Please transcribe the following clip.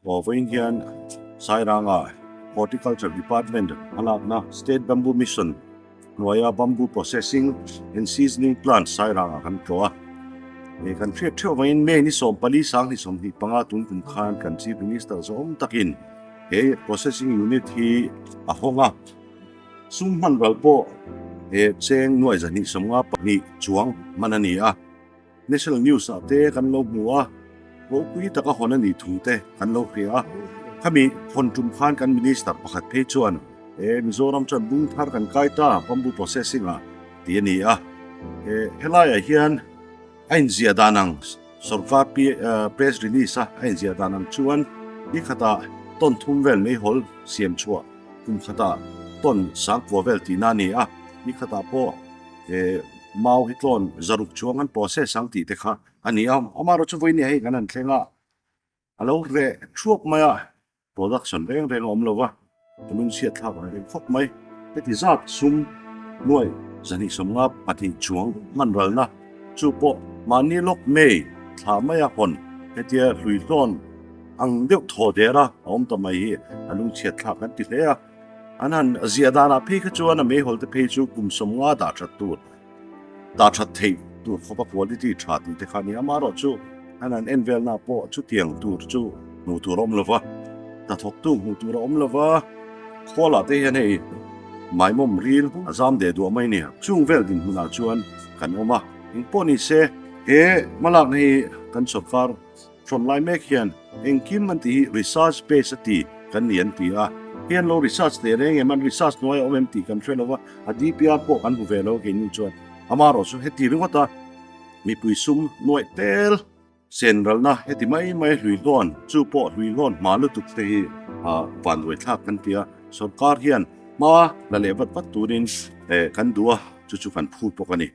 Aw vawiin hian Sairanga Horticulture Department hmalakna State Bamboo Mission hnuaia Bamboo Processing and Seasoning Plant Sairangah kan tlawh a. He kan hriat theuh avangin May ni 14 2025 tun kum khan kan Chief Minister zawm takin he processing unit hi a hawng a. Sum hman ral pawh he cheng nuai 252 chuang hman a ni a. National News ah te kan lo hmu a, ropui taka hawn a nih thu te kan lo hria a. Khami hawn tum khan kan Minister pakhat phei chuan he Mizoram chuan bung thar kan kai ta bamboo processing ah ti a ni a. He helaiah hian a inziah dan ang sorkar press release a a inziah dan ang chuan ni khatah ton thum vel meihawl siam chhuah kum khatah ton sangkua vel tihna a ni a. Ni khatah pawh he mau hi tlawn zaruk chuang an process ang tih te kha a ni a, amaherawh chu vawiin hei kan han thleng a, a lo reh thuak mai a, production reng reng a awm lo va, ka lungchhiat thlak ang reng khawp mai. Heti zat sum nuai 252 chuang hman ralna chu pawh mahni lawk May thla maia hawn hetia hlui hlawn ang deuh thaw der a a awm ta mai hi a lungchhiat thlak kan ti hle a. An han ziah danah phei kha chuan a meihawl te phei chu kum 50 dah that tur, dah that theih tur khawpa quality tha tih te kha a ni. Amaherawh chu an han en velna pawh chutiang tur chu hmuh tur a awm lo va, hnathawktu hmuh tur a awm lo va, khawlah te hian hei maimawm ril a zam deh duah mai a ni. Chung vel dinhmunah chuan kan awm a, engpawh ni se he hmalakna hi kan sawrkar Hrawn lai mek hian engkim an tih hi research base a ti kan ni an ti a, hei an lo research teh reng em, an research hnuai a awm em tih kan hre lo va, a DPR pawh kan hmu ve lo keini chuan amaherawh chu heti ringawt a mipui sum nuaih tel sen ralna heti mai mai hlui hlawn chu pawh hlui hlawn hma lutuk te hi vanduai thlak kan ti a, sorkar hian hma la leh vat vat turin kan duh a, chu chu kan phut bawk a ni.